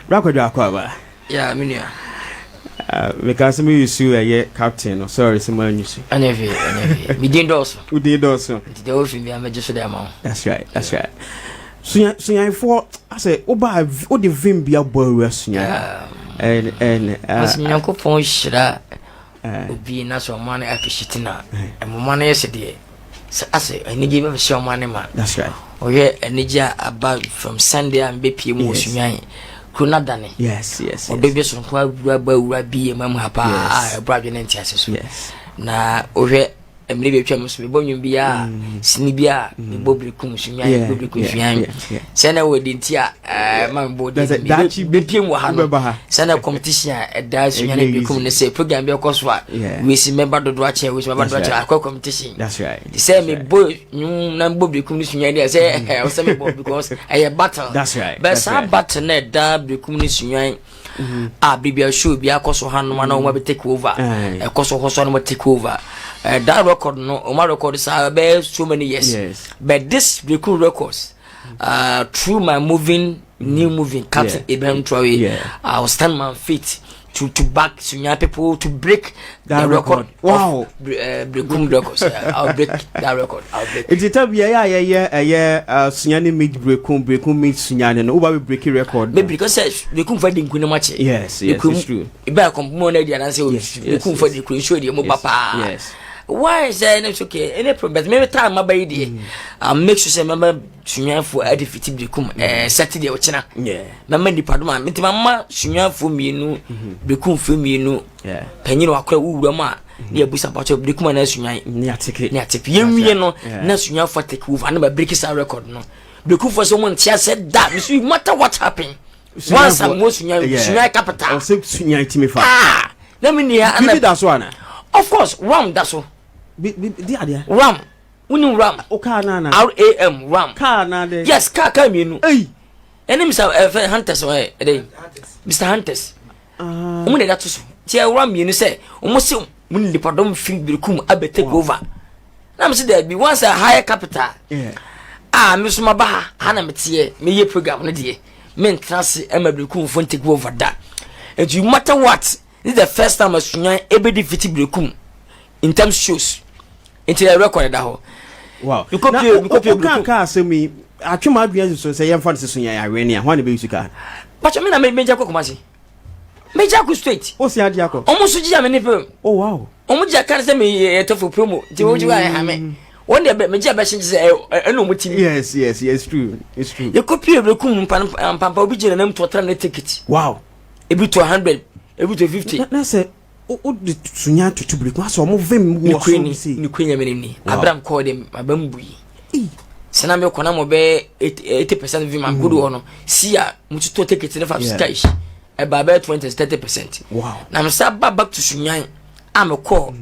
Bra Kwadwo, akɔ aba. Yeah, me nua. Meka sɛ meyi su ɛyɛ captain no, sorry sɛ manyi su. Ɛnyɛ hwee, ɛnyɛ hwee. Me din dɔɔso. Wo din dɔɔso. Nti deɛ wofi bia mɛgye so de ama wo. That's right, that's right. Suyanfoɔ asɛ woba, wode vim bi abɔ awura Sunyani. Ɛn ɛn. Nyankopɔn hyira obi na sɛ ɔma no appreciate na ɛmoma no yɛ sɛ deɛ sɛ asɛ anigye bɛbɛhyɛ ɔma no ma. That's right. Ɔhwɛ anigye a aba from Sunday a mbɛpie mu wɔ Sunyani kuro no adane. Yes. Ɔdɔ bi soronko awura ba awura bi yɛ mam ha paa a ɛbɔ adwene nte ase so. Na wohwɛ mmerɛ bi atwa mu so, mebɔ nnwom bi a, sini bi a, mebɔ Berekum Sunyani, mebɔ Berekum Sunyani sɛ na wɔ de nti a ma mebɔ de bɛpie mu wɔ ha no sɛ na competition a ɛda Sunyani Berekum ne sɛ program bi ɛkɔ so a, wesi mɛba dodoɔ akyɛ, wesi mɛba dodoɔ akyɛ, akɔ competition. That's right. Sɛ mebɔ nnwom na mebɔ Berekum ne Sunyani deɛ, sɛ ɛwɔ sɛ mebɔ because ɛyɛ battle. That's right. But saa battle na ɛda Berekum ne Sunyani a biribi a show bi akɔ so hanom ana wɔn abɛ take over, ɛkɔ so hɔ so ana wɔn take over that record no, wɔn record saa bɛyɛ so many years. But this Berekum Records, through my moving, new moving Captain Abraham Traore, I will stand my feet to back Sunyani people to break that the record. Of Berekum Records. Yeah, I'll break that record. I'll break. Nti ta bia yɛ a yɛyɛ ɛyɛ Sunyani meet Berekum, Berekum meet Sunyani no, woba bɛ break record. Maybe because Berekum fa di nkunim akyɛ. Yes, it's true. Iba kɔmpɔmɔ na di anaasɛ Berekum fa di nkunim show deɛ mo ba paa. Why sɛ ɛne so okay, any problem, but maybe time maba yi deɛ, I make sure sɛ mɛma Sunyanfoɔ ade fiti Berekum Saturday ɔkyena. Mɛma nipadɔm a nti mama Sunyanfoɔ mmienu, Berekumfoɔ mmienu, panyin wakora wowura mu a ne yɛbusa mpakyɛ Berekum anaa Sunyan ne ateke ne ateke yɛnwie no na Sunyanfoɔ take over na ma break saa record no. Berekumfoɔ sɛ wɔn nte asɛ da meso, no matter what happen, once I'm wɔ Sunyan, Sunyan capital. Ɔsɛ Sunyan timi fa. Ah, na mi ni ha. Bibi da so ana? Of course, Ram da so. Bi bi di adeɛ. Ram, wonim Ram? O kaa na na. RAM, Ram. Kaa na de. Yes, kaa mmienu. Eyi. Ɛne Mr ɛfɛ Hunters, ɛ ɛdɛ Mr Hunters. Wɔn na ɛda to so tí ɛwura mmienu sɛ wɔn si wɔn ni nipadɔm firi Berekum abɛ take over, na mi si dɛbi, once a higher capital a mi nso ma ba ha ha na mi teɛ mi yɛ program no deɛ, mi ntena ase ɛma Berekum fo take over da. Nti no matter what, this is the first time Sunyani ebe defeat Berekum in terms shows, nti ɛ record da hɔ. Na o kaa asɛm yi atwe mu adwene so sɛ yɛmfa no sɛ Sunyani awe ne a, hwan na bɛyi sika? Pàtó mi na mi gya kɔ Kumasi, mi gya kɔ straight. O si adi akɔ. Ɔmo nso gyi a mi ne pɛm. Ɔmo gyi aka sɛ mi yɛ tɔ for promo nti wɔn gyi wa ɛha mi wɔn deɛ mi gyi a bɛhyɛ sɛ ɛ ɛna ɔmo ti mi. Yes, true, it's true. Yɛ kɔ pie Berekum mpampa, obi gyina nam tɔ 300 ticket. Ebi tɔ 100, ebi tɔ 50. Na sɛ o de Sunya tutu Berekum asɛ ɔmo vim wɔ so bi se. Ne kure nyame ni abram kɔɔ de maba mu bui sɛ na mekɔ na mo bɛyɛ 80% vim akodo hɔ no si a mo tutɔ ticket ne fa sika yi ɛba bɛyɛ 20, 30%. Na mesa ba back to Sunyan a mekɔ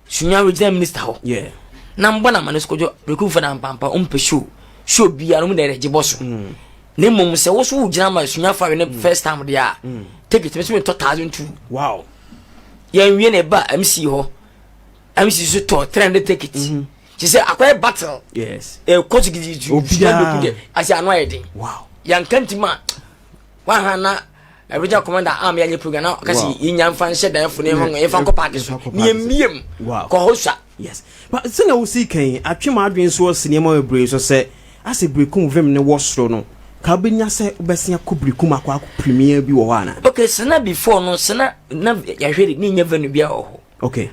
Sunyan regional minister hɔ na mbɔ na ma ne so kɔdwo Berekum fa na mpampa ɔmpɛ show biara no mu na ɛrɛ gye bɔ so, na mmom sɛ wo so wogyina ma Sunya fa ne first time deɛ a, ticket me so metɔ 1,200. Yɛnwie na ɛba MC hɔ, MC so tɔ 300 ticket kye sɛ akɔyɛ battle. Ɛkɔ so gidigidi. Obiara. Deɛ ase ano ayɛ den. Yɛnka ntim a waha na regional commander am yɛanyɛ program na ɔka sɛ yɛnya mfa nhyɛ danfo ne yɛmfa nkɔ park so Yɛmfa nkɔ ne park so. yɛmmiem kɔ hɔ sua. Yes, but sɛnea wosi kan atwe mu adwene so ɔsi nneɛma bebree so sɛ asɛ Berekum vim ne wɔ soro no, ka wobɛnya sɛ wobɛsen akɔ Berekum akɔ premier bi wɔ hɔ ana? Okay, sena before no, sena na yɛhwɛ de ne nya venue bi a wɔ hɔ.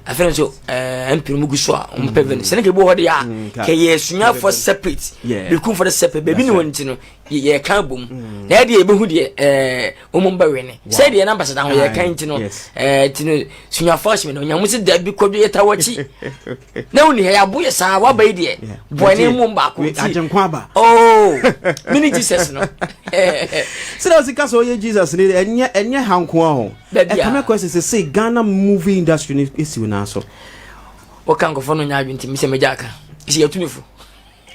Afei nso MP no mu gu so a ɔmpɛ venue sɛne kɛbi wɔ hɔ deɛ a kɛyɛ Sunyafo separate, Berekumfo de separate baabi ne wɔ nti no yɛka bom na ɛdeɛ yɛbɛhu deɛ ɔmu bɛwe ne sɛ deɛ na ambassador ho yɛka nti no nti no Sunyafo ahyɛ no ɔnyamu sɛ dabi kɔdwo yɛta wɔkyi na woni ha yɛabo yɛ saa waba yi deɛ bɔne mu baako nti Agyenkwa aba. Oh, mene Jesus no. Sɛdeɛ wosi ka sɛ ɔyɛ Jesus ne, ɛnyɛ ha nko a ho. Baabi a- Ɛkame kɔ sɛ Ghana movie industry no esi wo nan so. Wɔka nkɔfoɔ no nyɛ adwene nti mesɛ megya aka sɛ yɛtumi fo.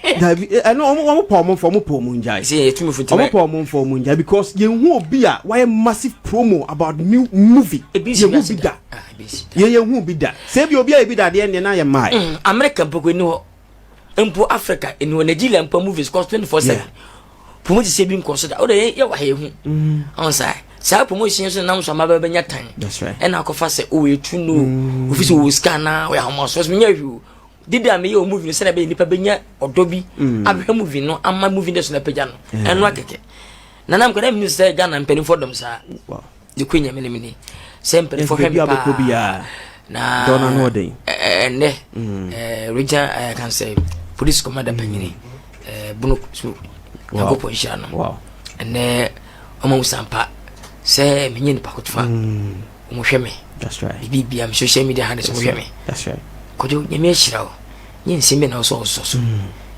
Dabi, ɛno ɔmo pɔ ɔmo nfa, ɔmo pɔ ɔmo ngyae. Sɛ yɛtumi fo nti Ɔmo pɔ ɔmo nfa ɔmo ngyae because yɛn hu obi a wayɛ massive promo about new movie. Ebi nsi Yɛn hu wiase bi da. da. Ah, ebi nsi da. Yɛn hu bi da sɛ ebi obi a ebi da adeɛ nneɛ na yɛ mmaa. America mpo ko ni hɔ mpo, Africa ɛni hɔ, Nigeria mpo movies kɔ 24/7 promo ti sɛ bi nkɔ so da o de yɛ wɔ ha yɛ hu ɔn sa. Saa promotion so nam so ama bɛbɛnya tan. Ɛna akɔfa sɛ o etu no ofi sɛ ɔwɔ sika anaa ɔyɛ ahomasoɔ so menyɛ hwee o. Dede a meyɛ wɔ movie no sɛdeɛ ɛbɛyɛ nipa bɛnya ɔdɔ bi abɛhwɛ movie no ama movie no so na apagya no. Ɛno akɛkɛ. Na nam kɔda menim sɛ Ghana mpanimfoɔ dɔm saa. Ne kɔ nyame ne mene sɛ mpanimfoɔ hwɛ me paa. Na ɛnɛ region kan sɛ police commander panyini bunu so Nyankopɔn nhyira no. Ɛnɛ ɔma wo sampa sɛ menyɛ nipa kotofa. Wɔhwɛ me. Biribi bia me social media handles wɔhwɛ me. Kɔdwo nyame ahyira wo. Nyɛ nsɛm bi na wo sɛ ɔsɔ so.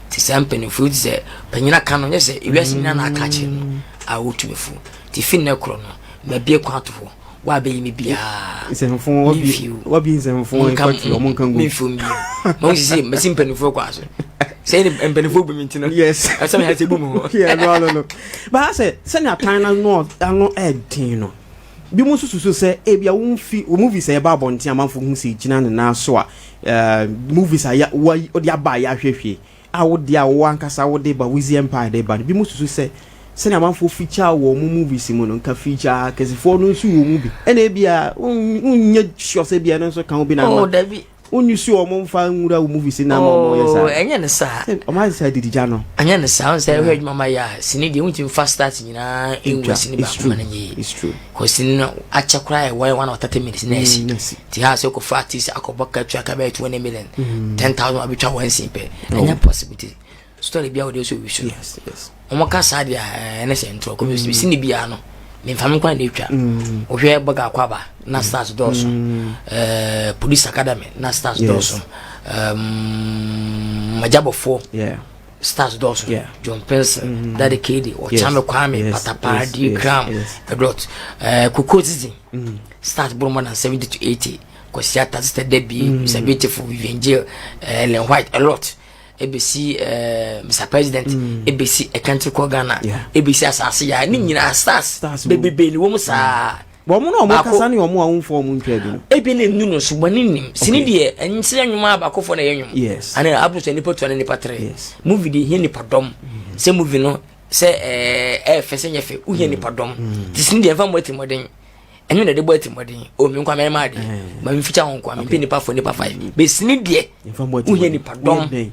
Nti saa mpanimfoɔ ti sɛ panyin aka no nyɛ sɛ ewiase nyinaa na aka akyerɛ no a wɔtu me fo. Nti fi nnɛ korɔ no mabie kwan ato hɔ. Woabɛyi me biara. Nsɛmfo wabi nsɛmfo nkɔtwe ɔmo nka ngu. Memfio mbio. Ma wo sisi masi mpanimfoɔ kɔ aso. Sɛ ne mpanimfoɔ bu me nti no. Yes. Ɛsɛ me ha sɛ bu me ho. Yeah, no no no. Ba sɛ sɛnea tan no ano ano ɛden no. Bi mu nso susu sɛ ebia womfi wo movies a ɛba abɔnten amanfo hu sɛ gyina ne nan so a movies a wode aba a yɛahwehwɛ a wode a wo ankasa wode ba Wizzy Empire de ba no, bi mu susu sɛ sɛnea amanfoɔ feature wɔ wɔn movies mu no, nka feature akɛsefoɔ no nso wɔ mu bi. Ɛna ebia wonyɛ sure sɛ ebia ɛno nso ka ho bi na ama. Oh, dabi. Wonyi so wɔn mfa nwura wo movies na ama wɔn yɛ saa. Oh, ɛnyɛ ne saa. Wɔn ayɛ sɛ adidi gya no. Ɛnyɛ ne saa, sɛ ɛhwɛ adwuma ma yɛ a, sini deɛ wontumi fa start nyinaa nwura sini baako ma no nyɛ yie. It's true. Kɔ sini no akyɛ koraa yɛ 1 hour 30 minutes na asi. Ti ha sɛ kɔfa artist akɔbɔ katua ka bɛyɛ 20 million, 10,000 abɛtwa one scene pɛ. Ɛnyɛ possible ti story bi a wɔde so wi so. Wɔn ka saa deɛ ɛne sɛ ntorɔ kɔ sini biara no memfa me nkwan na etwa. Wohwɛ Bɔga Akwaba na stars dɔɔso. Police Academy na stars dɔɔso. Magyabɔfoɔ stars dɔɔso. John Pencil, Daddy Kede, Ɔkyame Kwame, Patapaa, D Cram, a lot. Koko Season, stars boro more than 70 to 80. Kwasi Ata, Sister Debbie, Mr Beautiful, Vivian Jill, Ellen White, a lot. Ebesi Mr President, ebesi A Country Called Ghana, ebesi Asase Ya, ne nyinaa stars bebrebe ne wɔm saa. Wɔn na wɔn kasa ne wɔn a wɔmfa wɔn ntwa bi no. Ebi ne nu no so wɔn nim. Sini deɛ ɛnsɛ nnwom a baakofoɔ na ɛyɛ nnwom. Ana aburo sɛ nipa tu ana nipa tere. Movie deɛ hia nipa dɔm. Sɛ movie no sɛ ɛɛfɛ sɛ nyɛ fɛ wohia nipa dɔm. Ti sini deɛ nfa mmɔ atirimɔden. Ɛno na ɛde bɔ atirimɔden. O mi nkwa mɛma adeɛ. Ma mi fikyɛ ho nkwa mi mpɛ nipa fo nipa five. Bɛ sini deɛ wohia nipa dɔm.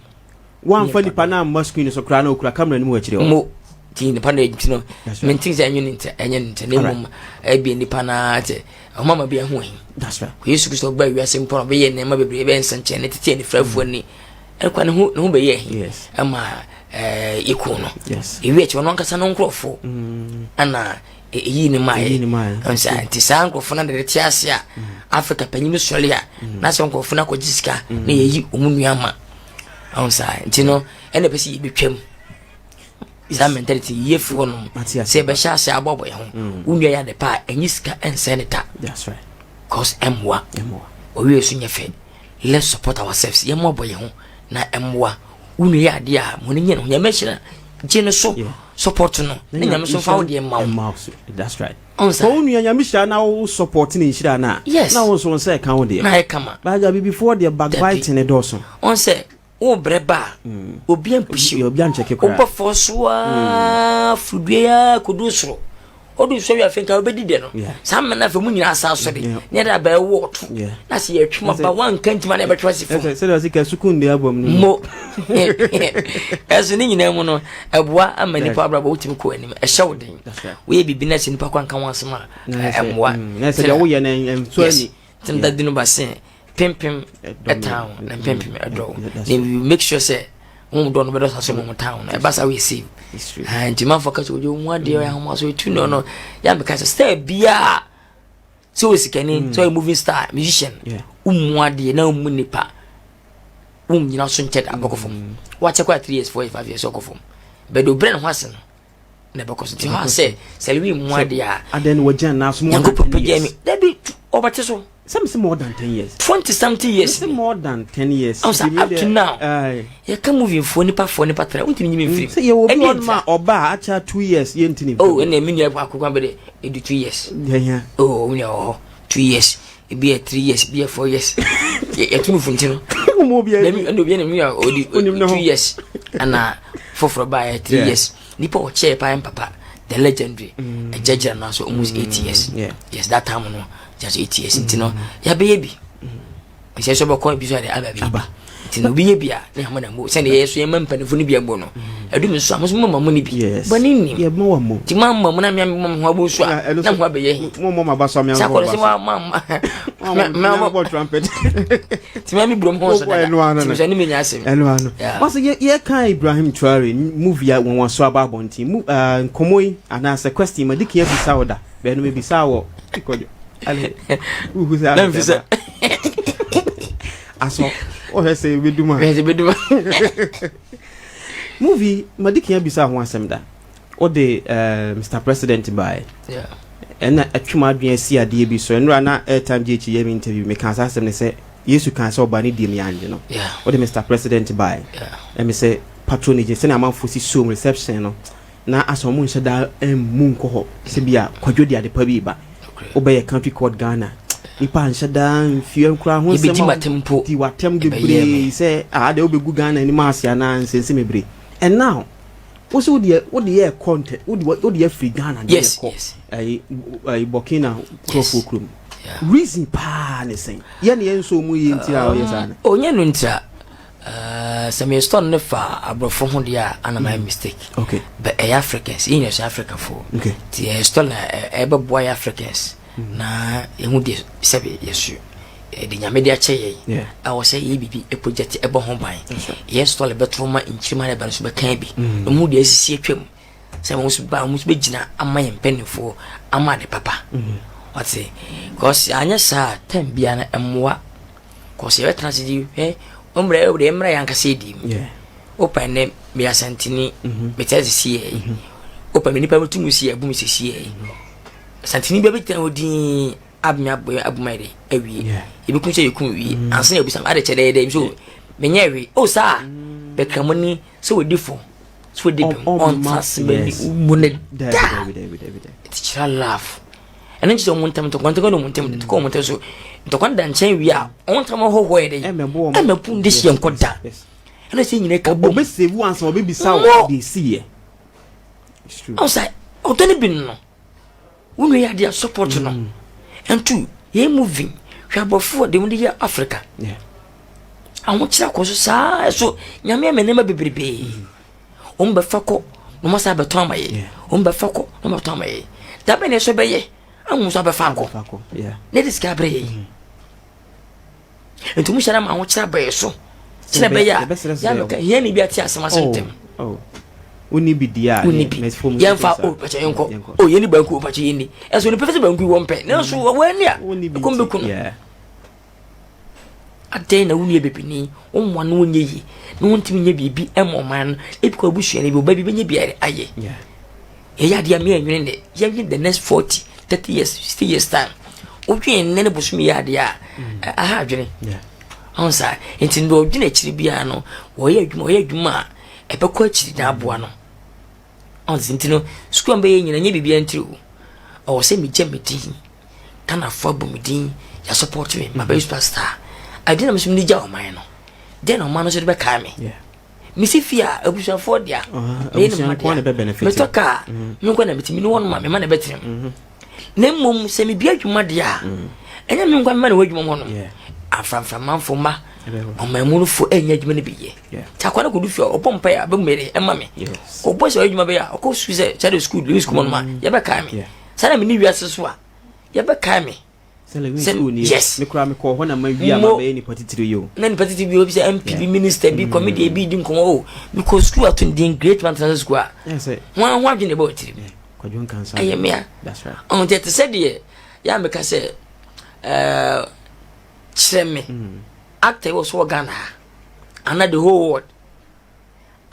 Wamfa nipa na amma screen so koraa na okura camera no mu akyire hɔ. Mo ti nipa na nti no menti sɛ ɛnyɛ ne nti ɛnyɛ ne nti na mmom ɛbi nipa na te ɔma ma bi ɛho ahi. That's right. Yesu Kristo ɔba wiase mpo na ɔbɛyɛ nneɛma bebree bɛyɛ nsɛnkyerɛnne tete anifirafoɔ ani ɛkwa ne ho bɛyɛ ahi ɛma ɛɛ no. Ewi akyi ɔno ankasa no nkurɔfoɔ ɛna ɛyi ne maa yɛ nsa nti saa nkurɔfoɔ no de te ase a Africa panyin sɔre a na sɛ nkurɔfoɔ no akɔgye sika na yɛyi ɔmo nua ma ɔn saa nti no ɛna pɛ sɛ yɛbɛtwam saa mentality yie fi hɔ nom sɛ yɛbɛhyɛ ase abɔbɔ yɛn ho. Wo nua yɛ ade pa a, ɛnyi sika ɛnsɛn ne ta cause ɛmmoa owie so nyɛ fɛ. Let's support ourselves, yɛmmoabɔ yɛn ho na ɛmmoa. Wo nua yɛ adeɛ a, mo ne nyɛ no ho Nyame ahyira gye no so support no na Nyame so mfa wo deɛ ma wo. That's right. Ɔnsa wo nua Nyame hyira na wo support ne nhyira na na wo nso nsa ɛka wo deɛ na ɛka ma baaga bibifoɔ deɛ backbiting ne dɔɔso. Ɔn sɛ wo brɛ ba a, obi ampushi. Obi ankyɛke koraa. Wobɔ fɔ so a furudua ya kodu soro ɔdu soro yɛ afei nka wobɛdi dɛ no saa mmerɛ no afei mu nyinaa asa asɔre ne yɛde abɛɛ wɔ ɔto na sɛ yɛtwe ma ba wanka ntima na yɛbɛtwe ase fam. Sɛdeɛ ɔse ka sukuu nde abom no mo ɛso ne nyinaa mu no ɛboa ama nipa abrabɔ wotumi kɔ anim, ɛhyɛ wo den. Woyɛ biribi na sɛ nipa kɔ anka ho asɛm a ɛmmoa. Na sɛ deɛ woyɛ no ɛnso ani. Tɛm da di no ba se pempem ɛtan ho na mpempem ɛdɔ wo na we make sure sɛ wɔn dɔ no bɛdɔ sa so wɔn tan ho no ɛba sa woyɛ save. Nti manfo ka sɛ wɔgye wɔn adeɛ ɔyɛ ahoma so etu no no yà meka sɛ star biara sɛ wɔ sikani sɛ ɔyɛ movie star, musician, womu adeɛ na womu nipa wom nyina so nkyɛ da bɛkɔ fam. Wakyɛ kɔ a 3 years, 4 years, 5 years ɔkɔ fam bɛde obrɛ ne ho ase no na ɛbɛkɔ so. Nti hɔ a sɛ Louis mu adeɛ a adɛn na wɔgyina naa so more than Nyankopɔn 10 pagya years? Mi dabi ɔbɛte so. Sɛ mese more than 10 years. 20 something years. Mese more than 10 years. Ɔn sɛ Nti me up to deɛ, now aye. yɛka movie foɔ nipa foɔ nipa tẹrɛ wontumi nyimi mfiri. Sɛ yɛwɔ obi Ɛdeɛ hɔ nom a ntia? ɔba a akyɛ 2 years yɛntini. Oh, ɛnna mi nua akoko abɛ de edu 2 years. Yɛhia. Oh, mi nua wɔ hɔ 2 years, ebi yɛ 3 years, ebi yɛ 4 years. Yɛtu no funti no. Mo obi Dɛmi ɛnna obi ɛna mi nua odi Onim ne ho. 2 years ɛna foforɔ ba yɛ 3 years. Nipa ɔkyɛɛ paa mpapa. The legendary ɛgya gyina no so almost 8 years. Yes, that time no just 8 years nti no yɛabɛyɛ bi nhyɛ sɛ bɛkɔ bi so ade aba bi Aba. Nti na obi yɛ bi a ne hama na mo sɛne yɛyɛ so yɛma mpanimfoɔ no bi abu no ɛdu me so a mo so moma mo no bi. Bɔne nnim. Yɛma wa mo. Nti mamma mu na mea mema mo ho abo so a Na, ɛno na so- mo abɛyɛ hi Mo mo ma ba so sɛ akɔre sɛ ma bɔ trumpet. nti mea meburom ho so Wokɔ ɛno ano dada no. nti mesɛ ne menya asɛm. Ɛno ano. Wɔsɛ yɛka Ibrahim Traore movie a wɔn so aba abɔnten mu nkɔmmɔ yi anaasɛ question ma di kan abisa wo da bɛɛ no mebisa wɔ kɔdwo ale wohu sɛ Na mfi sɛ asɔ wohwɛ sɛ ɛbɛdum a hwɛ sɛ bɛdum. Movie ma di kan abisa ho asɛm da wode Mr President bae ɛna atwem adwene asi adeɛ bi so. Ɛnora na Airtime GH yɛ me interview, meka saa asɛm ne sɛ Yesu kaa sɛ ɔba ne diem yɛangye no. Wode Mr President bae ɛmi sɛ patronage sɛnea amanfoɔ si som reception no na asɛ ɔmo nhyɛ da mmu nkɔ hɔ sɛ bi a Kwadwo de ade pa bi ba wobɛyɛ country court Ghana nipa nhyɛ da mfie nkora ho yɛbɛdi nsɛm a matem mpo di watam ɛbɛyɛ bebree me. Sɛ ah de wobɛgu Ghana anim ase anaa nsɛnsɛm bebree. And now wo sɛ wode yɛ content wode yɛ firi Ghana de yɛkɔ ɛyi Burkina nkurɔfoɔ kurom. Reason paa ne sɛn yɛne yɛn nso mu yɛ nti a ɔyɛ saa no? Ɔnyɛ no ntira sɛ meyɛ store no fa aborɔfo ho deɛ a ana mayɛ mistake. But ɛyɛ Africans, yɛnyina sɛ Africafoɔ. Nti ɛyɛ store na ɛbɛboa yɛ Africans na yɛhu deɛ sɛbe yɛso yɛde Nyame de akyɛ yɛn a wɔ sɛ yɛyɛ biribi project ɛbɔ ho ban. That's right. Yɛ store bɛto ma nkyirima no ɛba no so bɛka bi na mu deɛ asisi atwam sɛ wɔn nso ba wɔn nso bɛgyina ama yɛn mpanimfoɔ ama ade papa wate, cause anyɛ saa time biara no ɛmmoa, cause yɛbɛtena ase di hwɛ mmerɛ ɛwɔ deɛ mmerɛ yɛn ankasa yɛ mu. Wopa nnɛ meyɛ Asanteni, mete ase si yɛ yi, wopa me nipa bɛtu mu si yɛ abu me sisi yɛ yi, Asanteni bi bɛtena hɔ din abeme abɔ abuma yɛ de awie. Yɛbɛkum sɛ yɛkum wie ansa na yɛbusa me ade kyɛ dɛ dɛ so menyɛ hwee o saa bɛkramu ni sɛ wɔdi fo sɛ wɔdi bɛm ɔntena ase bɛni mu ne Dabi. Da. Dabi, dabi, dabi, dabi. Ɛti kyerɛ love ɛno nkyerɛ sɛ ɔmo ntam ntɔkwa ntɔkwa na ɔmo ntam ntɔkwa ɔmo ntam so ntɔkwa no da nkyɛn wie a ɔmo ntam hɔhoɔ yɛ dɛ ɛmɛbo ɔmo. Ɛmɛpo nde hyia nkɔ da. Ɛna sɛ nyina ka bom. Ɔbɛsave wo ansa ɔbɛbisa wo Mo. de esi yɛ. It's true. Ɔn sɛ ɔdɔ no bi no wo nua yɛ adeɛ a support no ɛnto yɛn moving hwɛ abɔfoɔ de wɔde yɛ Africa ahokyerɛ akɔ so saa ɛso Nyame ama nneɛma bebrebee wɔn bɛfa kɔ na wɔn asa abɛtɔn ama yɛ. Wɔn bɛfa kɔ na wɔn abɛtɔn ama yɛ dabɛ na ɛso bɛyɛ ahu nso abɛfa akɔ Fa kɔ. Na ɛde sika abrɛ yɛ nti mo hyɛ no ma ahokyerɛ aba yɛ so sɛ ɛbɛyɛ a yɛbɛsrɛsrɛ yɛamɛka hiani bi ate asɛm ase ntɛm. Oh. Wonni bi di a wonni bi yɛmfa o pàkyɛ yɛnkɔ o yɛni banku o pàkyɛ yɛni ɛso nipa fɛ sɛ banku yi wɔn pɛ nanso wɔn ani a Wonni bi ɛkɔm nti, bɛku no. Adɛn na wo nua bibini wɔn no wɔnyɛ yie na wɔntumi nyɛ biribi ɛma ɔman no ebi kɔ abusua no bi ɔba bi bɛnyɛ bi ayɛ. Yɛyɛ adeɛ a meyɛ nwene dɛ yɛnwene the next 40, 30 years, 60 years time wodwene nnɛ ne bosom yɛ adeɛ a aha adwene. Ɔn saa nti deɛ ɔdwene akyiri biara no wɔyɛ adwuma ɔyɛ adwuma a ɛbɛkɔ akyiri na aboa no. Ɔn sɛ nti no sukuu a mbɛyɛ nyina nyɛ biribiara ntiri o ɔwɔ sɛ megya me din Ghanafoɔ abɔ me din yɛ support me mabɛyɛ superstar adeɛ na mesɛ mede gya ɔman no deɛ na ɔman no nso de bɛkae me. Mesi fie a abusuafoɔ dea meyɛ ne abusua mma nko ara na dea ɛbɛ benefit. Metɔ kaa me nkɔ na metumi ne wɔn ma mema na ɛbɛtena mu na mmom sɛ mebia adwuma deɛ a ɛnyɛ me nkwa mema na wɔ adwuma mu hɔ no aframframanfo ma Ɛbɛhɔ. ɔmanmunufo ɛnyɛ adwuma no bi yɛ. Nti akwa no kɔdu fie a ɔbɔ mpaeɛ a bɛmu yɛde ɛma me. Ɔbɔ sɛ ɔyɛ adwuma bɛyɛ a ɔkɔ sukuu sɛ kyɛde sukuu lewi sukuu mu no ma yɛbɛkae me. Saa na mene wiase so a yɛbɛkae me. Sɛ Lewin school ni. Yes. Me koraa mekɔɔ hɔ na ma wie a mabɛyɛ nipa titiri yi o. Na nipa titiri bi obi sɛ MP bi minister bi comedian bi di nkɔmɔ o mekɔ sukuu ato ne din Great Man International School a ho ho adwene bɛ wɔ tirim. Kwadwo Nkansa. Ɛyɛ mmea. That's right. Ɔho nti ɛte sɛ deɛ yɛ a meka sɛ kyerɛ me actor yi wɔ so wɔ Ghana ha ana the whole world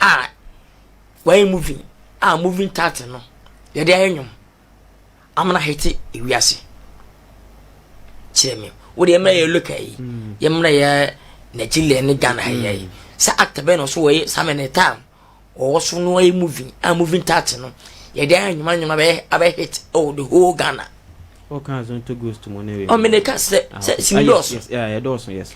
a wɔayɛ movie a movie title no yɛde ayɛ nnwom amana hete ewiase. Kyerɛ me wo deɛ yɛmmra yɛ local yi yɛmmra yɛ Nigeria ne Ghana ha yɛ yi sɛ actor bɛn na ɔso wɔyɛ saa many time ɔwɔ so no ayɛ movie a movie title no yɛde ayɛ nnwoma nnwoma bɛyɛ abɛ hit oh the whole Ghana. Ɔka Zonto Ghost mu ne wei. Ɔmene ka sɛ sɛ sini dɔɔso. Yes, yeah, ɛdɔɔso, yes.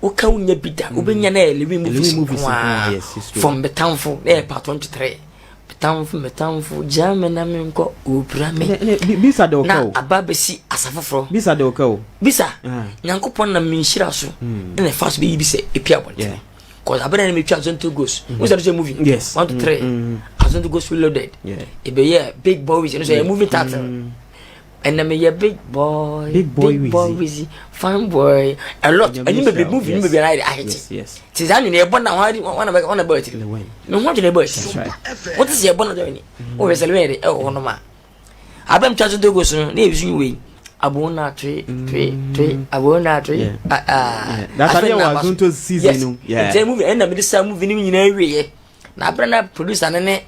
Woka wonya bi da wobɛnya na yɛ Lewin movies Lewin movies nko nko ara, a yes, it's true. From Betamfo na yɛ part 1 to 3. Metamfo, metamfo, gyaa me na menkɔ, ɔrepira me. Bisa de ɔka o. Na aba bɛsi asa foforɔ. Bisa de ɔka o. Bisa, ah. Nyankopɔn nam me nhyira so hmm. ɛna ɛfa so bɛyi bi sɛ ɛpi abɔntene. Cause abɛrɛ na metwa Azonto Ghost. Wo sɛ sɛ movie? Yes. 1 to 3. Mm. Azonto Ghost Reloaded. Ɛbɛyɛ Big Boy Wizzy. Ɛno sɛ ɛyɛ movie title. Mm. Ɛnna meyɛ big boy, big boy, big boy Wizzy, fine boy, a lot. Ɛni bebree movie ni bebree ayɛ ahete. Ti saa nwene yɛbɔ na wɔn wɔn na bɔ akyiri. Me ho adwene bɔ akyiri. Wɔn ti sɛ yɛbɔ na dɔn ni. Wɔn hwɛ sɛ lewɛn de ɛwɔ hɔ nom a. Abɛm twa so dogo so no ne ebi so wei. Abo na twe twe twe abo na twe. Ah. That's why wɔ Azonto season no. Yes. Nti movie ɛnna mi de saa movie ni nyinaa wie yɛ. Na abɛn na producer ne ne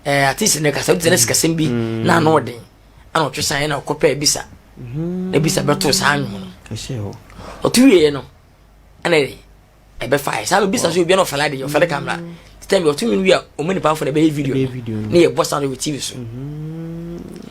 ɛɛ artist ne kasa ɔdi sɛ ne sikasɛm bi na ano ɔden. Ɛna ɔtwe san ɛna ɔkɔpɛ ebisa na ebisa bɛto saa nnwom no ɔto wieɛ no ɛna ɛbɛfa yɛ saa ebisa so obi na ɔfɛla de ɔfɛla kamera tɛm bi ɔto nwom wie a ɔmo nipa afɔ na ɛbɛyɛ video no ne yɛ bɔ sound wɔ tv so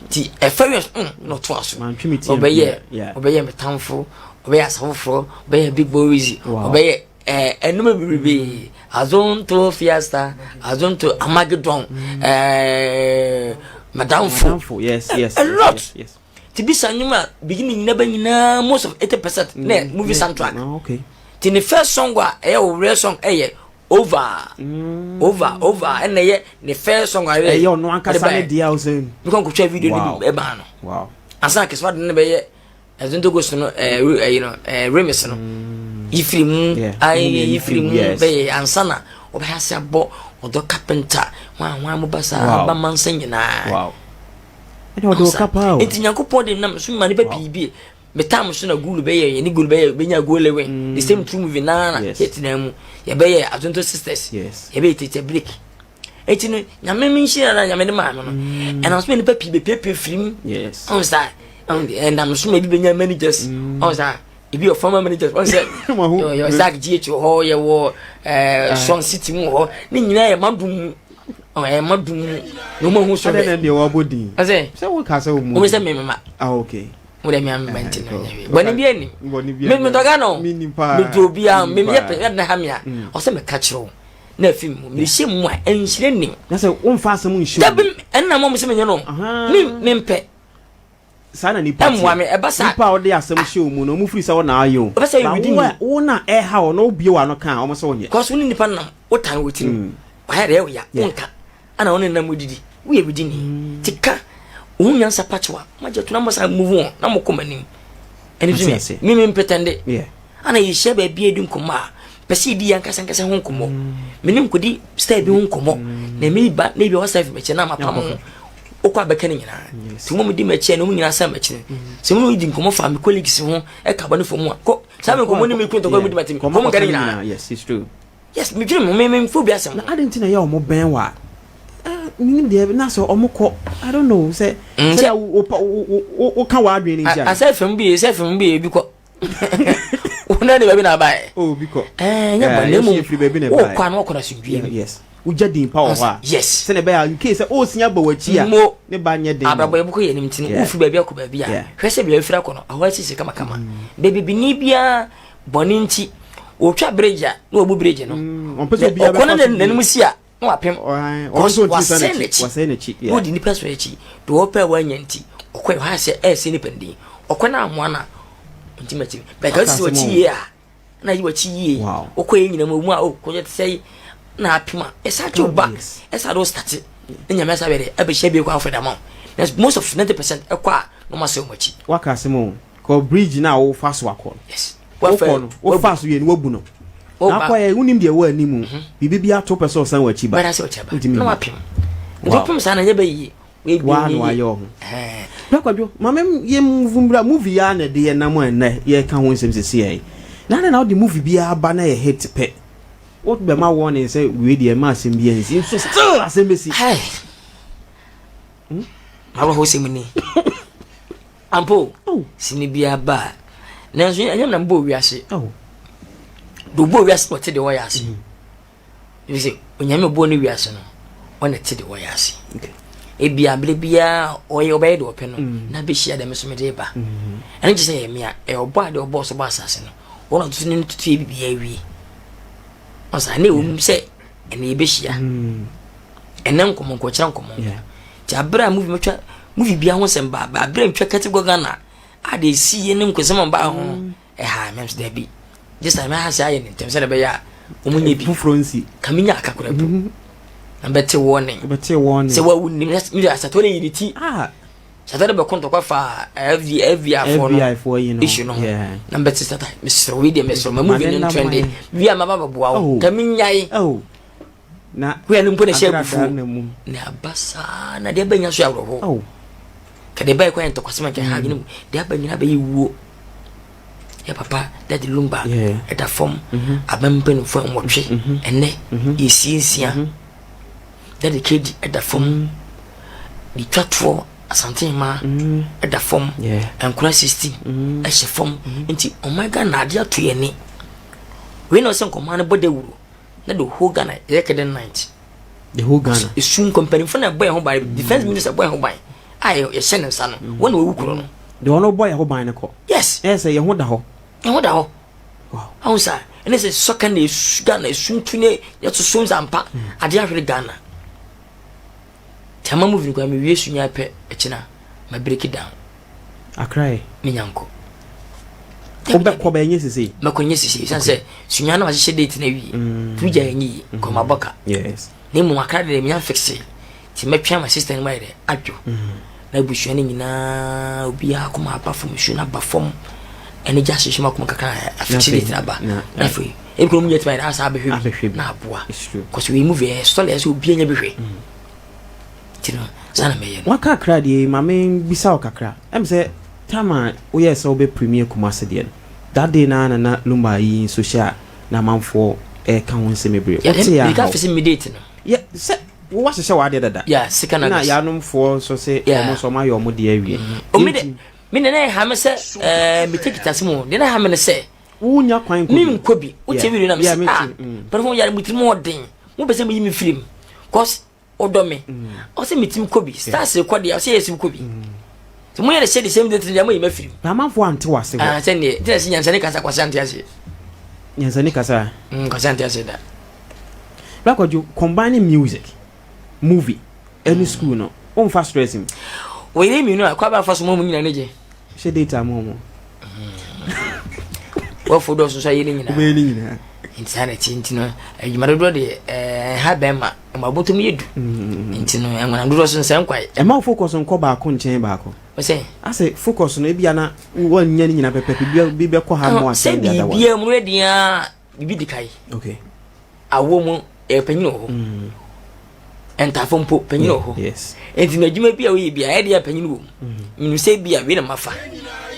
ti ɛfɛ wie mm na ɔto aso ɔbɛyɛ ɔbɛyɛ metamfo ɔbɛyɛ asafoforɔ ɔbɛyɛ big boy wizzy ɔbɛyɛ ɛɛ ɛnum bebrebe azonto fiesta azonto amagedon ɛɛ madamfo yes yes a lot yes, yes. ti bisa nnwom a beginning nyina bɛ nyinaa most of 80% mm, na movie soundtrack ah, okay. ti ne first song a ɛyɛ owurɛ song ɛyɛ over mm. over over ɛna ɛyɛ ne first song a ɛyɛ ɔno ankasa ne deɛ ɔsɛ mi kɔ nkotwa video ne bi ɛbaa no wow ansa kɛse wa de ne bɛyɛ Ɛdze gu so no ɛɛ ɛyi no ɛɛ remix no yifiri mu ayɛ yifiri mu bɛyɛ ansa na ɔbɛyɛ ase abɔ ɔdɔ carpenter hwan hwan mo ba saa aba mansa nyinaa. Nti Nyankopɔn de nam so ma nipa pii bi me time so na gulu bɛyɛ yɛ ne gulu bɛyɛ bɛnya gulu lewin the same true movie naa na yɛtena mu yɛbɛyɛ Azonto sisters yɛbɛyɛ teacher break. Eti no nyame me nhyira na nyame de maa me no mm. ɛnam so ma nipa pii bɛpiapia firi mu ɔn saa ɛnam so ma ebi bɛnya managers mm. ɔn saa ebi yɛ former managers ɔn sɛ yɛ Zach GH wɔ hɔ yɛwɔ ɛɛ ah. Swan City mu wɔ hɔ ne nyinaa yɛ madum mu ɛyɛ madum mu na wɔn ahu so bɛ. Ɛdɛ na deɛ wabɔ din. Ɔsɛ sɛ wo ka sɛ wɔn mu. Wɔn sɛ mmɛmma. Ah okay. Mo dɛ mi amema nti na nyɛ hwee. Bɔnne bi anim. Mi mi dɔga no. Mi du obi a mi mi yɛ pɛ yɛ ha mi a ɔsɛ mi ka kyerɛ o. na afi mu mehyɛ mu a nhyira nnim. Na sɛ womfa asɛm nhyɛ dabi ɛnna mo sɛ menyɛ no me mempɛ saa na nipa ɛmmoa me ɛba saa nipa a ɔde asɛm hyɛ wo mu no ɔmo firi sɛ wo na ayɛ o ɛba sɛ yɛ wo wo na ɛha wo na wobie w'ano ka a ɔmo sɛ wonyɛ kɔso ne nipa nam wotan wɔ tirim mm. wayɛ dɛ ɛwɔ ya wonka ana wo ne nam wodidi woyɛ bidini mm. ti ka wo nyansa pakyewa magye to na mo san move on na mo kɔ m'anim ɛne so me me mpɛtɛnde Ana yɛhyia baabi a yɛdi nkɔmmɔ a, pɛ sɛ yɛdi yɛn ankasa ankasa ho nkɔmmɔ. Me ne nkɔdi style bi ho nkɔmmɔ. Na me ba na ebi a wɔsan fi m'akyi na mapam ho. Wokɔ abɛka no nyinaa. Nti wɔn di m'akyi a na wɔn nyinaa san m'akyi. Sɛ wɔn di nkɔmmɔ fa me colleagues ho ɛka bɔ ne fam a, kɔ saa me nkɔmmɔ ne me kunu ntɔkwa mu di m'atɛm. Kɔmmɔ nka ne nyinaa. Yes, it's true. Yes, medwene mo, me me mfo bi asɛm. Na adɛn nti na ɛyɛ a wɔn bɛn wa? Menim deɛ na sɛ wɔn kɔ, I don't know sɛ sɛ wo wo wo ka w'adwene ne nti a. Asɛ fam bi, sɛ fam bi ebi kɔ. Wɔn ne baabi na aba yɛ. Oh, bi kɔ. Ɛɛ nyɛ bɔ na emu. Wɔ kɔ ano wɔkɔ na sundue mu. Yes. Wogya din pa wɔ hɔ a. Yes. Sɛnɛ bɛyɛ in case sɛ ɔresia bɔ w'akyi a. Mo. Ne ba nyɛ den. Abrabɔ yɛ bɔkɔ yɛ anim tini. Wofiri baabi akɔ baabi a. Hwɛ sɛ baabi afiri akɔ no ɛhɔ asiesie kamakama. Baabi bini biara bɔne nti wɔtwa bridge a na wɔbu bridge no. Ɔkɔ no n'anim si a na wapem. Wasɛn n'akyi. Na ɔdi nipa so akyi. Deɛ ɔpɛ a wanya nti ɔkɔ ɛhɔ asɛ ɛsɛ nipa ndin. Ɔkɔ no amoa no a nti m'akyi. Bɛka sisi wakyi yie a na yi wakyi yie. Ɔkɔ yɛ nyina mu a o kɔyɛ te sɛ yi na apem a ɛsa gye ba ɛsa de o start ne nyame asa bɛde ɛbɛhyɛ bi kɔ afɔ dama o. Most of 90% ɛkɔ a na ɔma sɛ ɔmo akyi. Waka asɛm o. Kɔ bridge na wofa so akɔ no. Yes. Wokɔ no, wofa so yɛ no wabu no. Na akɔ yɛ wonim deɛ ɛwɔ anim. Mhm. Biribi bi ato pɛ sɛ ɔsan w'akyi ba. Bɛda sɛ ɔkyɛ ba. Na wapem. Nti wopem saa na nyɛ bɛ yie. Waa na wayɛ ɔho. Bra kwadwo, maame yɛ move mbra movie ya na ɛde yɛ nam a ɛnɛ yɛka ho nsɛm sisi yɛ. Na adɛn na wode movie biara ba na yɛ hit pɛ. Wobɛma warning sɛ wei deɛ ɛma asɛm bi ansi nso still asɛm bɛsi. Hmm? Mawerɛhosɛm ni. Ampa o, sini biara ba a, nanso ɛnyɛ na mbɔ wiase. Deɛ ɔbɔ wiase na ɔte deɛ ɔyɛ ase. Ebi sɛ onyame ɔbɔ ne wiase no, ɔna te deɛ ɔyɛ ase. Ebi abere biara ɔyɛ ɔbɛyɛ deɛ ɔpɛ no, mm. na bɛhyia dɛm so mede ba. Mm. Ɛno kyerɛ sɛ yɛ mmea, ɛyɛ ɔbɔ a deɛ ɔbɔ so bɔ asase no, wɔn ɔtoto ne tutu yɛ biribiara wie. Ɔsa ne ɛwɔ mu sɛ ɛna yɛbɛhyia. Mm. Ɛnɛ nkɔmmɔ nkɔkyerɛ nkɔmmɔ. Nti aberɛ a movie matwa movie bia ho sɛm ba aberɛ a metwa kɛte gɔ Ghana a deɛ ɛsi yɛ ne nkɔsɛm a mbaa ho no mm. ɛha mɛm sɛ daabi gye sɛ mɛha sɛ ayɛ ne ntɛm sɛdeɛ ɛbɛyɛ a wɔn nyɛ bi foforɔ nsi ka menya aka koraa po mm-hmm. na bɛte wɔne bɛte wɔne sɛ wawu nim na asatɔ ne yi ne ti ah. Satan de bɛko ntɔkwa fa FBI foɔ no issue no ho na mbɛte satan mesrɛ wei deɛ mesrɛ ma movie no ntrɛnde wie a maba bɛboa wo oh. ka menyae oh. na wei no mpo na ɛhyɛ abufuo na aba saa na deɛ bɛnya so awerɛhoɔ oh. ka deɛ bɛyɛ kwan yɛ ntɔkwasɛm nka ha adwene mu deɛ aba nyina bɛyɛ wuo yɛ papa Daddy Lumba ɛda fam mm-hmm. aba mpanimfoɔ nwɔtwe mm-hmm. ɛnɛ mm-hmm. yɛsie nsia Daddy Kedi da fam. Ne twa toɔ Asantehema da fam. Nkora 16 hyɛ fam. Nti ɔman Ghana adeɛ ato yɛn ani. Wei na ɔsɛ nkɔmaa no bɔ dawuro na the whole Ghana yɛ kɛdɛ night. The whole Ghana. Esu nkɔmpanimfoɔ na ɛbɔ yɛn ho ban. Defense minister bɔ yɛn ho ban a yɛhyɛ ne nsa no. Wɔn na wɔwu kuro no. Deɛ ɔno bɔ yɛn ho ban no kɔ. Yes. Ɛyɛ sɛ yɛn ho da hɔ. Yɛn ho da hɔ. Ahu sa ɛne sɛ sɔka na esu Ghana esu ntu ne yɛsoso nsa mpa hmm. adeɛ ahwere Ghana. Tama movie no kora mewie sunya pɛ ɛkyina ma break down. Akra yɛ. Menya nkɔ. Wobɛkɔ bɛyɛ nyɛ sese. Mɛkɔ nyɛ sese san sɛ sunya na wahyehyɛ date na awie. Mm. Tu gya yɛ yie kɔ ma bɔka. Yes. Na mmom akra deɛ menya fixe. Nti mɛtwɛn ma sister no mu ayɛ dɛ adwo. Na abusua no nyinaa obiara akoma aba fam, nsuo no aba fam. Ɛne gya hyehyɛ mu akoma kakra afikyiri de tena aba. Na afei ebi kura mu nyɛ tuma yɛ asa abɛhwɛ bi na aboa. Kɔsi wei mu vɛ sɔle ɛsɛ obiara nya bi hwɛ. Ti no saa na mɛyɛ no. Waka akra deɛ ma me bisa wo kakra. Ɛm sɛ time a woyɛɛ sɛ wobɛ premier Kumasi deɛ no that day no ara na na Lumba yi nso hyɛ a na amanfoɔ ɛreka ho nsɛm bebree. Wote yɛ ahaw. Mirika fisi me date no. Yɛ sɛ wo wahyehyɛ w'adeɛ dada. Yeah, sika na Na yanom foɔ nso se yeah. ɔmo nso ɔmo ayɛ ɔmo deɛ awie. Mm. O me de me na na ɛha me sɛ ɛɛ me take it mu. De na ɛha me ne sɛ. Wo nya kwan nkɔ bi. Me nkɔ bi. Wo tie video na me se ah. Pɛrɛ fo yare mo tiri mu ɔden. Mo pɛ sɛ mo yi me firi mu. Cause ɔdɔ me. Ɔsɛ me timi kɔ bi. Stars kɔ deɛ ɔsɛ yɛ si kɔ bi. Sɛ mo yɛ de hyɛ the same date deɛ mo yi me firi mu. Na amanfoɔ ante wase hɔ. Ah sɛ neɛ ntina sɛ nyansani kasa kwasi ante aseɛ. Nyansani kasa. Kwasi ante aseɛ da. Bra Kwadwo, combining music, movie, ɛne school no, womfa stress mu? Wɔyɛ mmienu a, kwan bɛn afa so ma wɔn nyinaa ani gye? Hyɛ date ama wɔn. Wɔfo dɔɔso nso ayɛ ne nyinaa. Wobɛyɛ ne nyinaa. Nti saa na ɛte nti no, adwuma dodoɔ deɛ ɛha bɛrima, ɛma abotom yɛ du. Nti no, ɛnwonam dodoɔ so nsɛ nkwae. Ɛma wo focus nkɔ baako nkyɛn baako. Ɔsɛ. Asɛ focus no ebia na wɔnyɛ ne nyinaa pɛpɛpɛ, bi bɛkɔ ha mo asɛn de ada wɔn. Sɛ biribiara mu no yɛ den ara biribi di kae. Okay. Awoɔ mu ɛyɛ panyin wɔ hɔ. Mm. Ntafo mpo panyin wɔ hɔ. Yes. Nti na adwuma bi a woyɛ bi a ɛde a panyin wɔ mu. Mm. Menim sɛ bi a wei na mafa.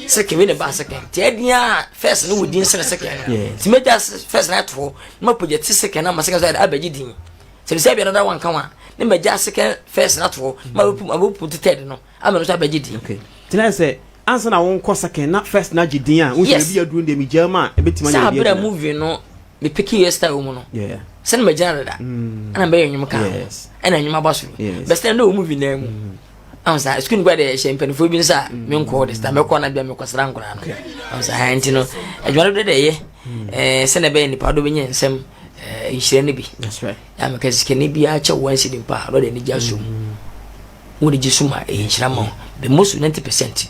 Second wei na ba second. Nti ɛde a first no wɔ din sene second no. Yes. Nti mɛgya first na ato hɔ na mapagya ti second na ma second so abɛgye din. Sɛ mesɛ bi another one ka ho a na magya second first na ato hɔ na mabɛpu ti third no ama no so abɛgye din. Okay. Nti na sɛ Ansa na wonkɔ second na first na gye din a wohu sɛ baabi aduru no deɛ megyaa mu a ɛbɛtumi anya Sɛ baabi abere a agyina. movie no me picking yɛ style wɔ mu no Yeah. sɛ na magyina dada ɛna mɛyɛ nnwom ka ho Yes. ɛna nnwom aba soro Yes. bɛsɛ na wɔ movie naa mu ahun saa sukuu no kura deɛ ɛhyɛ mpanimfoɔ bi nsa a menkɔ de sita mɛkɔ na bia mekɔsra nkwadaa no ahun saa ɛn nti no adwuma no deɛ ɛyɛ ɛɛ sɛnea ɛbɛyɛ nipa do bɛnya nsɛm ɛɛ nhyira no bi That's right. yà mɛka sikani biara kyɛ wɔn si nipa a ɔde anigye asom wode gye som a ɛyɛ nhyira ma wo the most 90%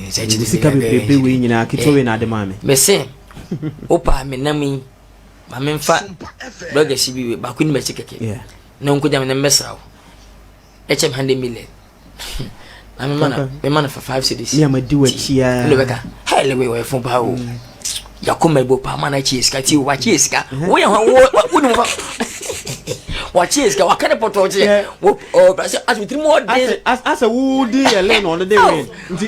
sɛ sika bebrebe wei nyinaa ketewa wei na ade maa me mese wopa me nam yi ma memfa blɔgɛsi bi baako nim akyi kɛkɛ na nkogya me ne mmɛsra wo ɛkyɛ me 100 million na mema no mema no fa 5 cedis me amadi w'akyi a ɛna bɛka hey lewe wɔyɛ fo paa o yakoma ebo paa ma na akyi sika ti wakyi sika woyɛ hɔ wo wo ni mo fa wakyi sika waka ne pɔtɔ kye wo ɔ sɛ asɛ tiri mu ɔden asɛ wo di yɛ lɛ na ɔde de win nti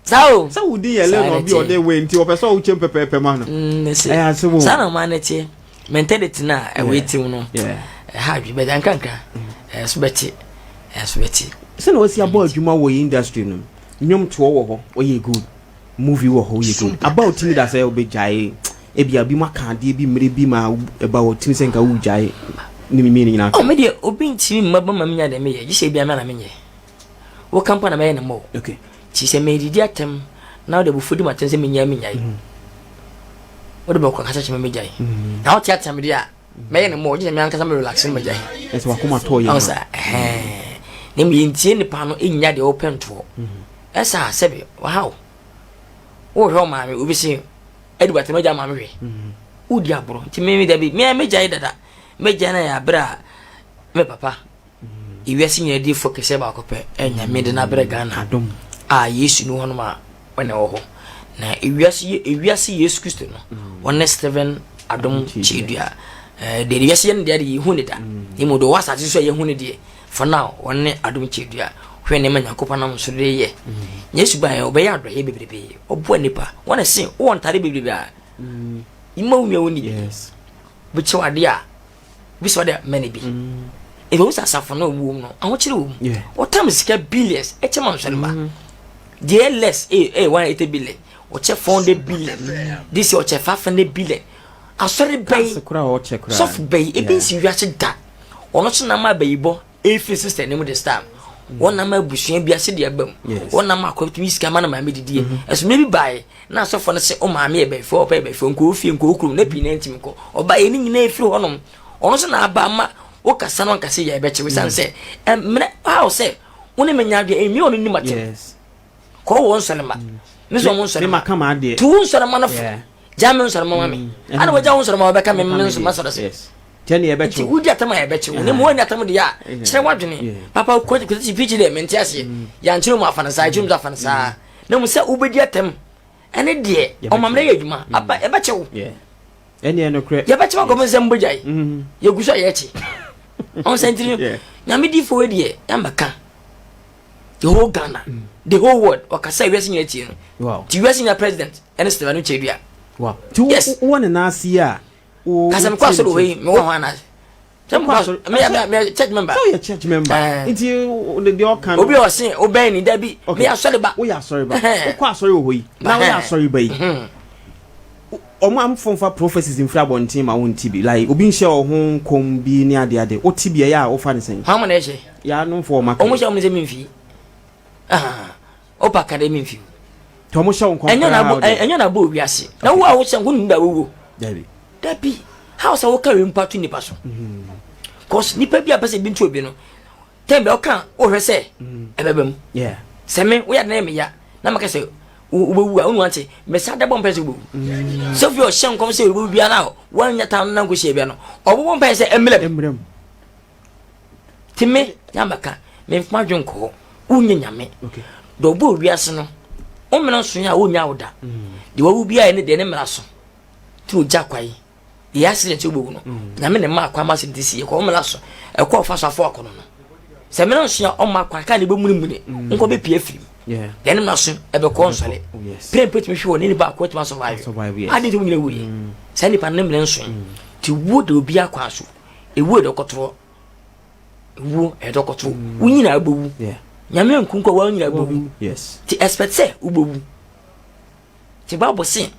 saa o sɛ wo di yɛ lɛ na ɔbi ɔde win nti ɔpɛ sɛ ɔkyɛm pɛpɛɛpɛ ma no ɛyɛ ase wo saa na ɔma ne teɛ mentality no a ɛwɔ tirim no ɛha adwe bɛda nkrankra ɛso bɛte ɛso bɛte sɛ na wasi abɔ adwuma wɔ industry no nnwom toɔ wɔ hɔ ɔyɛ good movie wɔ hɔ woyɛ good aba otimi da sɛ wobɛgyae ebia bi mu aka adeɛ bi mmerɛ bi ma ɛba wɔ timi sɛ nka wogyae ne mmienu nyinaa oh me deɛ obi ntimi mma ba ma menya deɛ meyɛ gye sɛ ebia me na menyɛ woka mpo na mɛyɛ ne mmɔ okay nti sɛ meredidi atɛm na wode abufuo di m'atɛm sɛ menyae menyae mm. wode bɛkɔ kasa kyerɛ me megyae mm. na wote atɛm deɛ a Mɛyɛ ne mɔ ɔgye me ankasa me relax no magyae. Ɛsɛ wakoma tɔ yɛ. Ɔsa ɛhɛn. Na mu yɛntie nipa no ɛnya deɛ ɔpɛ ntoɔ. Ɛsa sɛbi wahaw. Wohwɛ ɔmaame obi se ɛde bata magya maame hwɛ. Wodi aborɔ nti me dabi me megyae dada. Megyae na yɛ aberɛ a me papa ewiase nyinaa diifo kɛseɛ baako pɛ ɛnyame de n'abrɛ Ghana a Yesu ni hɔnom a ɔna ɛwɔ hɔ na ewiase ewiase Yesu Kristo no mm. ɔne Stephen Adom Kyedua ɛɛ deɛ ewiase yɛ no deɛ de yɛhu ne da mm. ne mu deɛ ɔwɔ asase so a yɛhu ne deɛ for now ɔne Adom Kyedua hwɛ nneɛma Nyankopɔn nam so de yɛ mm. Yesu ba yɛ ɔbɛyɛ adɔyɛ bebrebe ɔboa nipa wɔn ɛsen wɔ ntade bebrebe a ima wo nua wo ni bi bɛkyɛw adeɛ a bi sɛ ɔde mɛ ne bi ebi sɛ asafo no wɔ mu no ahokyere wɔ mu ɔtam sika billions ɛkyɛ ma nsɔre ma deɛ less ee ee 180 billion ɔkyɛ 400 billion this year ɔkyɛ 500 billion asɔre bɛyi sɔfo bɛyi ebi nsi wiase da ɔno so nam abɛyibɔ efi sister ne mu this time wɔn nam abusua bi ase deɛ ɛba mu wɔn nam akɔ tumi sika ma na maame didie ɛso bi baeɛ na asɔfo no sɛ o maame yɛ bɛyifoɔ ɔpɛ yɛ bɛyifoɔ nkɔ ofie nkɔ okurum na pii na ntumi nkɔ ɔba yɛ ne nyinaa efiri hɔnom ɔno nso na aba ama wokasa no ankasa yɛ ɛbɛkye wo san sɛ mmerɛ aw sɛ wo ne menya adwene ɛmi ɔno nim atem kɔ wɔ nsɔre ma me sɛ ɔmo nsɔre ma tu wo nsɔre ma no fo gya me nsɔre ma ma me ana wagya wo nsɔre ma wɔbɛka me me nso masɔre se nti wodi atam a yɛbɛkye wo ne mu wanya atam deɛ a kyerɛ w'adwene papa kɔsi pikyi deɛ mente aseɛ yɛankyerɛ mu afa no saa yɛkyerɛ mu afa no saa na mu sɛ wobɛdi atɛm ɛne deɛ ɔmammerɛ yɛ adwuma mm. aba yɛbɛkyɛ wo ɛneɛ nokorɛ yɛbɛkyɛ wo akɔm sɛ mbɔgyae mm. yɛgu so a yɛkye ɔn sɛ ntiri nyame difoɔ deɛ yɛambɛka the whole Ghana mm. the whole world ɔkasa wiase nyina tie no nti wiase nyina president ɛne Stephen Kyedua yes wowɔ ne naase a kasɛ mekɔ asɔre wɔ yi mewɔ ho anaase sɛ mekɔ asɔre meyɛ meyɛ church member. Sɛ woyɛ church member eh. nti deɛ ɔka no. Obi a ɔse wobɛn ni dabi meyɛ asɔre ba. Woyɛ asɔre ba wokɔ asɔre wɔ hɔ yi na woyɛ asɔre ba yi mhm. ɔmo amfo nfa prophecies mfiri abɔnten ma wonti bi like obi nhyɛ ɔho nkɔm bi ne ade ade wote bi ɛyɛ a wofa ne sɛn. Hɔn mo na ɛhyɛ. Yɛ anomfo ɔmo aka. Ɔmo hyɛ ɔmo sɛ memfi. Opa ka dɛ memfi. Nti ɔmo hyɛ wo nkɔm koraa deɛ. Ɛnyɛ na abɔ owiase. Na wo a wohyɛ nkɔm nim da wowuo. Dabi. Dabi. How sɛ woka wei mpo ato nipa so. Cause nipa bi a pɛ sɛ bi nto obi no. Tɛn bɛ ɔka wohwɛ sɛ ɛbɛba mu. Yeah. Sɛ me woyɛ adan me ya na maka sɛ wobɛwu a wonu ante mesa da bɔ mpɛ sɛ wobɛwu. Sɛ fi ɔhyɛ nkɔm sɛ wobɛwu biara na woanya tam na nkɔhyia bia no ɔbɔbɔ mpɛ sɛ ɛmmerɛ mu. Nti me na mɛka, memfa m'adwene nkɔ hɔ. Wonyɛ nyame. Deɛ ɔbɔɔ wiase no, wo mmara nso a wonnya wo da. Mm. Deɛ wawu biara ne deɛ ne mmara so. Nti ogya kwae. Deɛ accident wobɛwu no, mm. nyame ne mma akwan ma accident si yɛ kɔ wo mmara so. Ɛkɔ ɔfa so afɔ akɔnɔ no. Sɛ mmara nso a ɔmma kwan kaa ne bɛmunimuni, mm. nkɔ bɛpie afiri mu. Deɛ ne mmara so ɛbɛkɔ nsɔre. Pere mpɛ tumi hwɛ wɔ ne nipa akɔ atumi asɔvive. Ade nti wo nyina wuiɛ. Saa nipa no ne mmara nso. Nti wuo de obi akwan so. Ewuo yɛ dɔkɔtorɔ. Ewuo yɛ dɔkɔtorɔ. Mm. Wo nyinaa bɛwu. Nyame anku nkɔ wɔn nyinaa bɛwu. Ti expect sɛ wobɛwu. Ti Bible se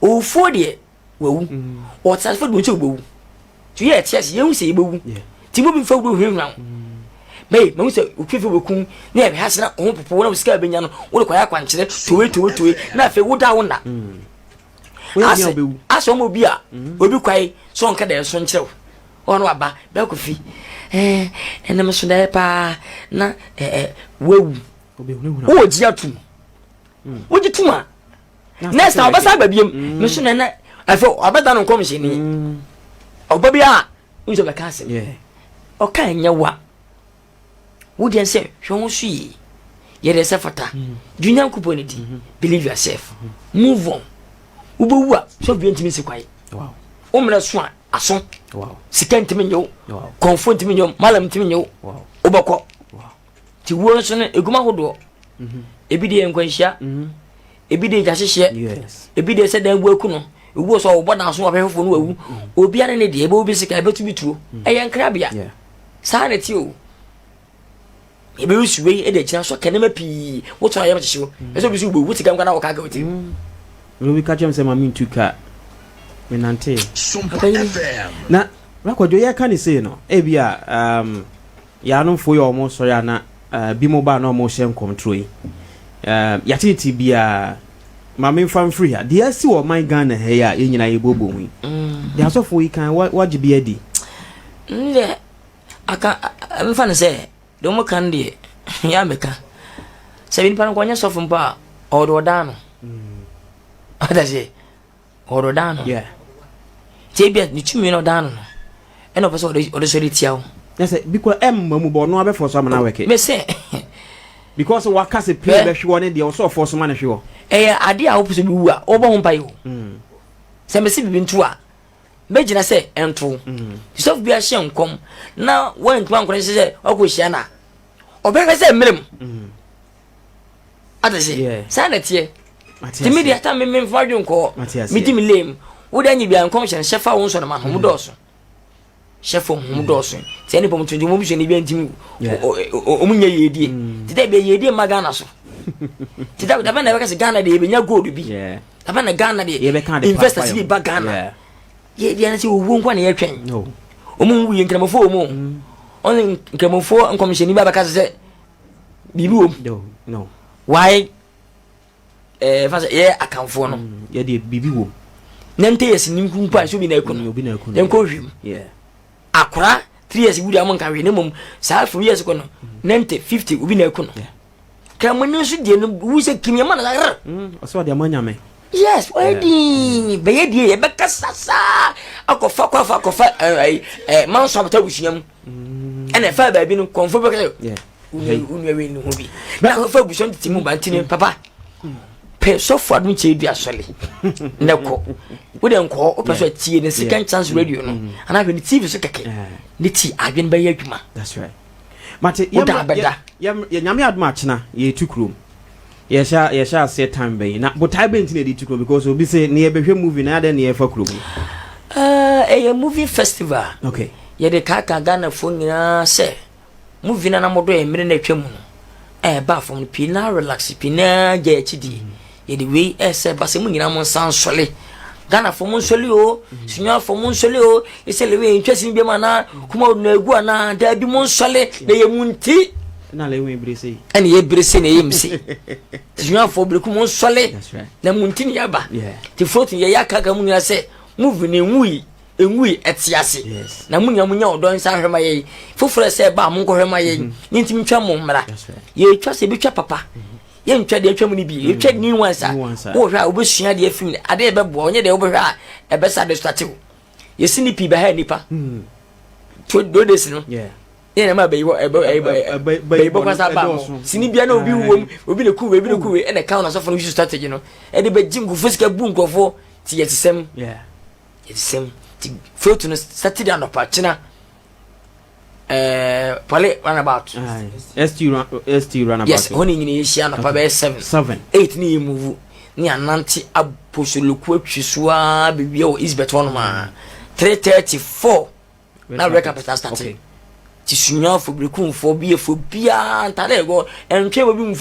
owufoɔ deɛ wawu. Mm. Ɔteasefoɔ deɛ wɔn sɛ wobɛwu. Ti yɛ ɛte ase yɛhu sɛ yɛbɛwu. Ti mo bi nfa wuro hwehwɛ wo. Bɛyi mahu sɛ otwe fi wobɛku ne ɛhwɛ ase na ɔho popo na sika bɛnya no wode kɔyɛ akwankyerɛ towe towe towe na afei woda wo nna. Mm. Asɛ asɛ ɔmo obi a mm. obi kwae sɛ ɔnka dɛ nso nkyerɛ wo ɔno aba bɛkɔ fi ɛɛ ɛnam so dɛ paa na ɛɛ wawu wowɔ gye atum mm. wogye tum a next time ɔbɛsa aba biem mm. me so na ɛnɛ afei ɔbɛda no nkɔmhyɛni ɔba bi a nso bɛka asɛm ɔka ɛnyɛ wa Wo deɛ sɛ hwɛ ho so yie. Yɛ deɛ sɛ fata. Di Onyankopɔn ni di. Believe yourself. Move on. Wobɛwu a sɛ obi ntumi nsi kwae. Wo mmerɛ so a aso. Sika ntumi nyɛ wo. Kɔnfo ntumi nyɛ wo. Malam ntumi nyɛ wo. Wobɛkɔ. Ti wuo nso no egum ahodoɔ. Mhm. Ebi deɛ nkwanhyia. Mhm. Ebi deɛ gyahyehyeɛ. Ebi deɛ sɛ dan bu aku no. Ewu sɛ ɔbɔ dan so ɔhwɛ foforɔ no wawu. Mhm. Obiara ne deɛ ebe obi sika ebetu bi tuo. Ɛyɛ nkrabea. Saa na ɛte o. Yɛbɛyi wei de agyina so aka nneɛma pii. Wotɔ ayɛ hyehye wo. Ɛsɛ obi so wobɛwu wote kam na wɔka aka wo tirim. Mm. Obi ka kyerɛ me sɛ ma mentu ka. Menante. Na Rakwadwo yɛka ne sei no, ebi a um, yɛanomfo yɛ ɔmo sɔre a na uh, bi mo ba na ɔmo hyɛ nkɔmtoro yi. Um, yɛatete biara. Ma memfa mfiri ha. Deɛ asi wɔ ɔman Ghana ha yi a yɛn nyinaa yɛbɔbɔ ho yi, deɛ asɔfoɔ yi kan wagye bi adi? Deɛ aka mfa no sɛ deɛ wɔn kan deɛ yɛ amɛka sɛ nipa no kɔnyɛ sɔfo mpo a, ɔwɔ de ɔdan no. Ɔda sɛ ɔwɔ de ɔdan no. Nti ebia ne tumi na ɔdan no no ɛna ɔpɛ sɛ ɔde sɔre tia wo. Na sɛ bi kora ɛmma mu bɔ ɔno abɛfɔ so ama no awɛke. Mɛ sɛ because waka sɛ plane bɛhwe hɔ ne deɛ ɔsɛ ɔfɔ so ma no hwe hɔ. Ɛyɛ adeɛ a wopɛ sɛ obi wu a, wobɔ ho mpaeɛ o. Sɛ mese biribi nto a, mɛgyina sɛ ɛnto. Sɔfo bi ahyɛ nkɔm na woantumi ankɔ no sɛ wakɔhyia no a, ɔbɛhwɛ sɛ mmerɛ mu. Ate se saa na ɛteɛ. Nti me deɛ ata me memfa adwene nkɔ medi me lane mu. Wode anyɛ biara nkɔmhyɛ no hyɛ fa wo nsɔre ma no, wɔn dɔɔso. Hyɛ fam wɔn dɔɔso. Nti ɛne pɔm tuntum wɔn busuani bi ntumi wɔn nyɛ yiedie. Nti dɛ bia yiedie mma Ghana so. Nti dɛ dabɛ na ɛbɛka sɛ Ghana deɛ yɛbɛnya gold bi. Dabɛ na Ghana deɛ investors bi ba Ghana. Yɛ deɛ no sɛ owuo nko na yɛtwɛn. Wɔn nwu yɛ nkramofoɔ wɔn o. Wɔn nkramofoɔ nkɔmhyɛni bi abɛka sɛ biribi wɔ mu. Why? Ɛɛ fa sɛ yɛ akanfoɔ no. Yɛ deɛ biribi wɔ mu. Na nte yɛ sini nku mpo a sɛ obi na ɛku no. Obi na ɛku no. Yɛn kɔ hwim. Akora 3 years wudi amu nka hwee ne mmom saa 4 years kɔ no 90 50 obi na ɛku no. Kramoni nso deɛ no wu sɛ kim yɛ ma na sa. Ɔsɛ ɔde ama Nyame. Yes, wɔyɛ dii bɛyɛ die yɛbɛka sasa akɔfa kɔ afa akɔfa ɛɛ ɛɛ manso abata abusua mu. Ɛna ɛfa baabi no kɔnfo bɛka sɛ wonua wei ne ho bi na akɔfa abusua no tete mu ba nti ne papa pɛ sɔfo Adom Kyei Dua sɔle na kɔ wode nkɔɔ wopɛ sɛ tie ne Second Chance Radio no anaa hwɛ ne TV so kɛkɛ ne ti adwene bɛyɛ adwuma. That's right. Mate. Woda bɛda. Yɛ Nyame adom akyena yɛtu kurom. Yɛhyɛ aseɛ time bɛyi na botae bɛn nti na yɛde tu kurom? Because obi sɛ ne yɛbɛhwɛ movie na yɛadɛn ne yɛfa kurom no? Ɛyɛ movie festival. Yɛde kaaka Ghanafoɔ nyinaa sɛ movie no na modɔ yɛ mmerɛ no atwa mu no ɛɛba fam no pii na relax pii na gya akyi die. Yɛde wei ɛsɛ ba sɛ mo nyinaa mo nsa nsɔle. Ghanafoɔ mo nsɔle o, Sunyanifoɔ mo nsɔle o, ɛsɛ lewe ntwa sini biam anaa kuma na egu anaa daabi mo nsɔle na yɛ mu nti. Na lewe bere sei. Ɛna yɛ bere sei na yɛ mu sei. Sunyanifoɔ bere ku mo nsɔle na mu nti na yɛaba. Ti float yɛ yɛ akaka mu nyinaa sɛ movie na enwui enwui ɛte ase. Na mo nyinaa mo nya ɔdɔ nsa hwɛ ma yɛ foforɔ sɛ ɛba a mo nkɔhwɛ ma yɛ ne ntumi ntwa mo mmra. Yɛtwa sɛ ebitwa papa. Yɛntwa deɛ atwa mu no bi, yɛtwa new ones a wohwɛ a wobɛsua deɛ afim no adeɛ ɛbɛboa ɔnyɛ deɛ wobɛhwɛ a ɛbɛsa de state wo. Yɛsi ne pii bɛha nnipa 2 days no yɛn na ma bɛyi hɔ bɛyi bɔ kwasa ba mo sini bia na obi wom obi na kuwe obi na kuwe ɛna kan na sɔfo no use strategy no ɛde bɛgye nkurɔfoɔ sika bu nkurɔfoɔ ti yɛte sɛm yɛte sɛm ti float no Saturday anɔpa kyena pɔle runabout. ST run ST runabout. Yes, hɔ ne nyina yɛhyia anɔpa bɛyɛ 7 7 8 ne yɛ move ne anante aposoloku atwi so a bɛwie wɔ Isbet hɔ nom a 3:34 na red carpet astart. Ti sunyafo berekumfoɔ biefo biara ntade ɛgɔ ɛntwɛn wɔ bi mu.